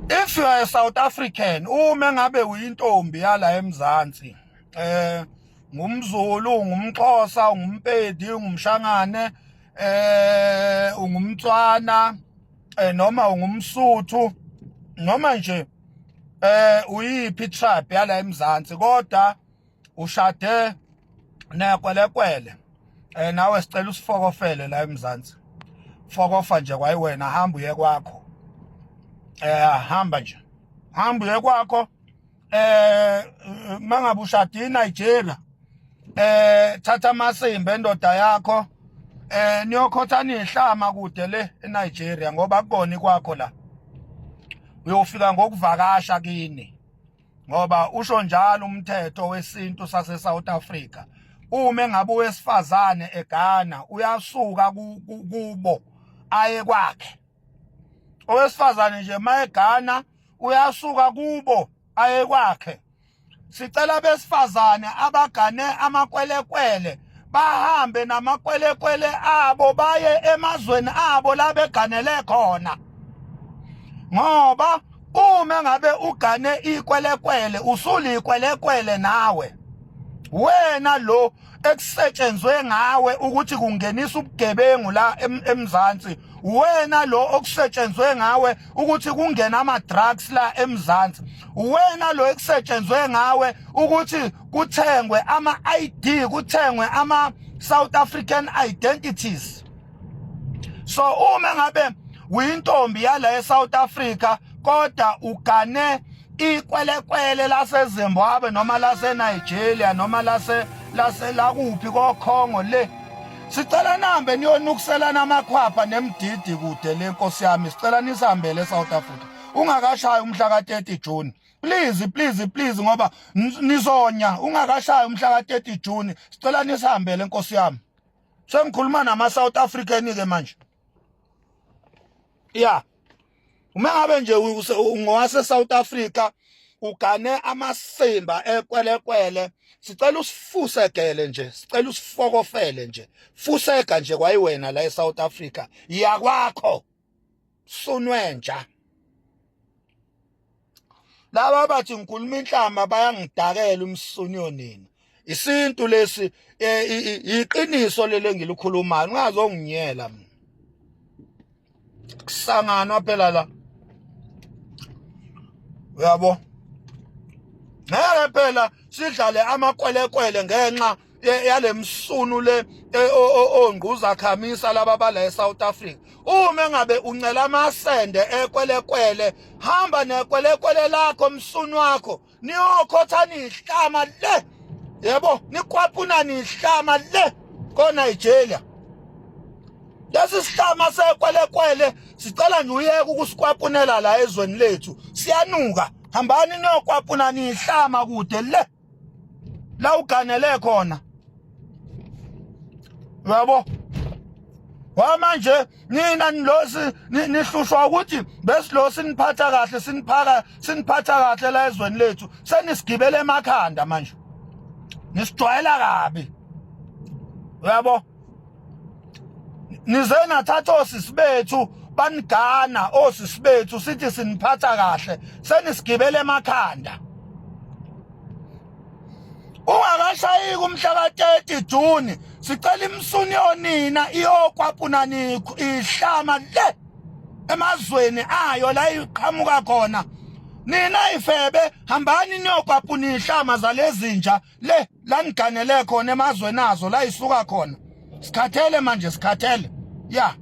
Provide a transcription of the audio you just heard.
If you are a South African, uma ngabe uyintombi yala eMzansi, ngumZulu, ngumXhosa, ungumpedi, ungumshangane, ungumtswana, noma ungumSuthu, noma nje uyiphi tribe yala eMzansi, kodwa ushade nekwelekwele, nawe sicela usifokofele la eMzansi. Fokofa nje kwayiwena, hamba uye kwakho. Hamba nje, hamba uye kwakho. Mangabe ushade iNigeria, thatha amasimba endoda yakho, niyokhothana ihlama kude le eNigeria, ngoba akukona kwakho la. Uyofika ngokuvakasha kini, ngoba usho njalo umthetho wesintu sase South Africa. Uma engabe owesifazane egana, uyasuka kubo aye kwakhe. Owesifazane nje mayegana, uyasuka kubo aye kwakhe. Sicela besifazane abagane amakwelekwele bahambe namakwelekwele abo, baye emazweni abo la beganele khona, ngoba uma ngabe ugane ikwelekwele, usulikwelekwele nawe. Wena lo ekusetshenzwe ngawe ukuthi kungenisa ubugebengu la eMzansi, wena lo okusetshenzwe ngawe ukuthi kungena ama drugs la eMzansi, wena lo ekusetshenzwe ngawe ukuthi kuthengwe ama ID, kuthengwe ama South African identities. So uma ngabe uyintombi yala eSouth Africa, kodwa ugane ikwelekwele laseZimbabwe noma lase Nigeria noma lase lase lakuphi koKhongo le, sicela nambe niyonukuselana amakhwapha nemdidi kude le, nkosi yami. Sicela nisihambele eSouth Africa ungakashayi umhla ka-30 June, please, please, please, ngoba nizonya ungakashayi umhla ka-30 June. Sicela nisihambele, nkosi yami. Sengikhuluma nama South African ke manje ya. Uma ngabe nje ungowase South Africa, ugane amasimba ekwelekwele, sicela usifusegele nje, sicela usifokofele nje. Fusega nje kwayiwena la eSouth Africa yakwakho, sunwenja. Laba bathi ngikhuluma inhlamba, bayangidakela umsuni yonina. Isintu lesi, iqiniso leli engilikhulumayo, ungazonginyela mina. Kusanganwa phela la, uyabo? Ngeke phela sidlale amakwelekwele ngenxa yale msunu le ongquza khamisa laba bala eSouth Africa. Uma engabe uncela amasende ekwelekwele, hamba nekwelekwele lakho, msunu wakho, niyokhothana ihlama le, yebo, nikwapuna nihlama le ko Nigeria. Lesi sihlama sekwelekwele sicela nje uyeke ukusikwapunela la ezweni lethu, siyanuka. Hambani niyokwapuna nihlama kude le la uganele khona, uyabo? Wamanje nina nilosi nihlushwa ukuthi besilo siniphatha kahle, siniphaka, siniphatha kahle la ezweni lethu, senisigibele emakhanda manje, nisijwayela kabi, uyabo? Nize nathatha osisi bethu, banigana osisi bethu, sithi siniphatha kahle, senisigibele emakhanda. Ungakashayiki umhla ka-30 June, sicela imsuni yonina iyokwapuna ihlama le emazweni ayo la iqhamuka khona. Nina ifebe, hambani niyokwapuna ihlama zalezinja le la niganele khona emazweni azo, la isuka khona. Sikhathele manje, sikhathele ya.